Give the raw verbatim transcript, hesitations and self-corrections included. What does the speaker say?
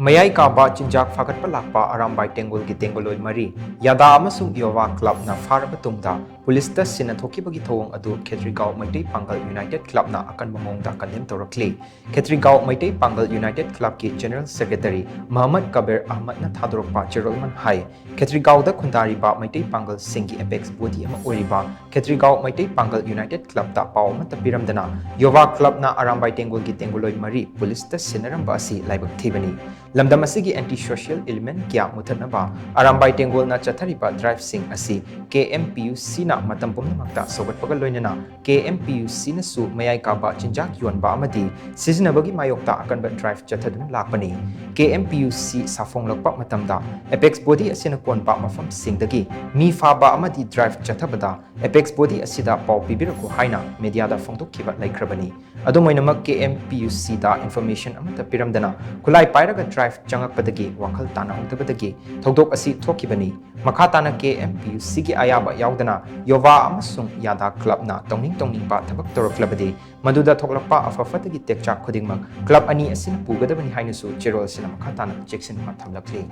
ꯃꯌꯥꯏ ꯀꯥꯕ ꯆꯤꯟꯖꯥꯛ ꯐꯥꯒꯠꯄ ꯂꯥꯛꯄ ꯑꯔꯥꯝꯕꯥꯏ ꯇꯦꯡꯒꯣꯜꯒꯤ ꯇꯦꯡꯒꯣꯂꯣꯏ ꯃꯔꯤ ꯌꯥꯗꯥ ꯑꯃꯁꯨꯡ ꯌꯣꯚꯥ ꯀ꯭ꯂꯕꯅ ꯐꯥꯔꯕ ꯇꯨꯡꯗ ꯄꯨꯂꯤꯁꯇ ꯁꯤꯟꯅ ꯊꯣꯛꯈꯤꯕꯒꯤ ꯊꯧꯑꯣꯡ ꯑꯗꯨ ꯈꯦꯇ꯭ꯔꯤꯒꯥꯎ ꯃꯩꯇꯩ ꯄꯥꯡꯒꯜ ꯌꯨꯅꯥꯏꯇꯦꯗ ꯀ꯭ꯂꯕꯅ ꯑꯀꯟꯕ ꯃꯑꯣꯡꯗ ꯀꯟꯗꯦꯝ ꯇꯧꯔꯛꯂꯤ꯫ ꯈꯦꯇ꯭ꯔꯤꯒꯥꯎ ꯃꯩꯇꯩ ꯄꯥꯡꯒꯜ ꯌꯨꯅꯥꯏꯇꯦꯗ ꯀ꯭ꯂꯕꯀꯤ ꯖꯦꯅꯔꯦꯜ ꯁꯦꯀ꯭ꯔꯦꯇꯔꯤ ꯃꯍꯃꯗ ꯀꯕꯤꯔ ꯑꯍꯃꯗꯅ ꯊꯥꯗꯣꯔꯛꯄ ꯆꯦꯔꯣꯜꯃꯟ ꯍꯥꯏ, ꯈꯦꯇ꯭ꯔꯤꯒꯥꯎꯗ ꯈꯨꯟꯗꯥꯔꯤꯕ ꯃꯩꯇꯩ ꯄꯥꯡꯒꯜꯁꯤꯡꯒꯤ ꯑꯦꯄꯦꯛꯁ ꯕꯣꯗꯤ ꯑꯃ ꯑꯣꯏꯔꯤꯕ ꯈꯦꯇ꯭ꯔꯤꯒꯥꯎ ꯃꯩꯇꯩ ꯄꯥꯡꯒꯜ ꯌꯨꯅꯥꯏꯇꯦꯗ ꯀ꯭ꯂꯕꯇ ꯄꯥꯎ ꯑꯃꯠꯇ ꯄꯤꯔꯝꯗꯅ ꯌꯣꯚꯥ ꯀ꯭ꯂꯕꯅ ꯑꯔꯥꯝꯕꯥꯏ ꯇꯦꯡꯒꯣꯜꯒꯤ ꯇꯦꯡꯒꯣꯂꯣꯏ ꯃꯔꯤ ꯄꯨꯂꯤꯁꯇ ꯁꯤꯟꯅꯔꯝꯕ ꯑꯁꯤ ꯂꯥꯏꯕꯛ ꯊꯤꯕꯅꯤ꯫ ꯂꯝꯗꯝ ꯑꯁꯤꯒꯤ ꯑꯦꯟꯇꯤ ꯁꯣꯁꯤꯌꯦꯜ ꯏꯂꯤꯃꯦꯟ ꯀꯌꯥ ꯃꯨꯊꯠꯅꯕ ꯑꯔꯥꯝꯕꯥꯏ ꯇꯦꯡꯒꯣꯜꯅ ꯆꯠꯊꯔꯤꯕ ꯗ꯭ꯔꯥꯏꯚꯁꯤꯡ ꯑꯁꯤ ꯀꯦ ꯑꯦꯝ ꯄꯤ ꯌꯨ ꯁꯤꯅ ꯃꯇꯝ ꯄꯨꯝꯅꯃꯛꯇ ꯁꯧꯒꯠꯄꯒ ꯂꯣꯏꯅꯅ ꯀꯦ ꯑꯦꯝ ꯄꯤ ꯌꯨ ꯁꯤꯅꯁꯨ ꯃꯌꯥꯏ ꯀꯥꯕ ꯆꯤꯟꯖꯥꯛ ꯌꯣꯟꯕ ꯑꯃꯗꯤ ꯁꯤꯖꯤꯟꯅꯕꯒꯤ ꯃꯥꯌꯣꯛꯇ ꯑꯀꯟꯕ ꯗ꯭ꯔꯥꯏꯚ ꯆꯠꯊꯗꯨꯅ ꯂꯥꯛꯄꯅꯤ꯫ ꯀꯦ ꯑꯦꯝ ꯄꯤ ꯌꯨ ꯁꯤ ꯁꯥꯐꯣꯡꯂꯛꯄ ꯃꯇꯝꯗ ꯑꯦꯄꯦꯛꯁ ꯕꯣꯗꯤ ꯑꯁꯤꯅ ꯀꯣꯟꯕ ꯃꯐꯝꯁꯤꯡꯗꯒꯤ ꯃꯤ ꯐꯥꯕ ꯑꯃꯗꯤ ꯗ꯭ꯔꯥꯏꯚ ꯆꯠꯊꯕꯗ ꯑꯦꯄꯦꯛꯁ ꯕꯣꯗꯤ ꯑꯁꯤꯗ ꯄꯥꯎ ꯄꯤꯕꯤꯔꯛꯎ ꯍꯥꯏꯅ ꯃꯦꯗꯤꯌꯥꯗ ꯐꯣꯡꯗꯣꯛꯈꯤꯕ ꯂꯩꯈ꯭ꯔꯕꯅꯤ꯫ ꯑꯗꯨꯝ ꯑꯣꯏꯅꯃꯛ, ꯀꯦ ꯑꯦꯝ ꯄꯤ ꯌꯨ ꯁꯤꯗ ꯏꯟꯐꯣꯔꯃꯦꯁꯟ ꯑꯃꯠꯇ ꯄꯤꯔꯝꯗꯅ ꯈꯨꯠꯂꯥꯏ ꯄꯥꯏꯔꯒ ꯗ꯭ꯔꯥꯏꯚ ꯆꯪꯉꯛꯄꯗꯒꯤ ꯋꯥꯈꯜ ꯇꯥꯅꯍꯧꯗꯕꯗꯒꯤ ꯊꯧꯗꯣꯛ ꯑꯁꯤ ꯊꯣꯛꯈꯤꯕꯅꯤ꯫ ꯃꯈꯥ ꯇꯥꯅ ꯀꯦ ꯑꯦꯝ ꯄꯤ ꯌꯨ ꯁꯤꯒꯤ ꯑꯌꯥꯕ ꯌꯥꯎꯗꯅ ꯌꯣꯚꯥ ꯑꯃꯁꯨꯡ ꯌꯥꯗꯥ ꯀ꯭ꯂꯕꯅ ꯇꯧꯅꯤꯡ ꯇꯧꯅꯤꯡꯕ ꯊꯕꯛ ꯇꯧꯔꯛꯂꯕꯗꯤ ꯃꯗꯨꯗ ꯊꯣꯛꯂꯛꯄ ꯑꯐ ꯐꯠꯇꯒꯤ ꯇꯦꯛꯆꯥꯛ ꯈꯨꯗꯤꯡꯃꯛ ꯀ꯭ꯂꯕ ꯑꯅꯤ ꯑꯁꯤꯅ ꯄꯨꯒꯗꯕꯅꯤ ꯍꯥꯏꯅꯁꯨ ꯆꯦꯔꯣꯜꯁꯤꯅ ꯃꯈꯥ ꯇꯥꯅ ꯆꯦꯛꯁꯤꯟꯋꯥ ꯊꯝꯂꯛꯂꯤ꯫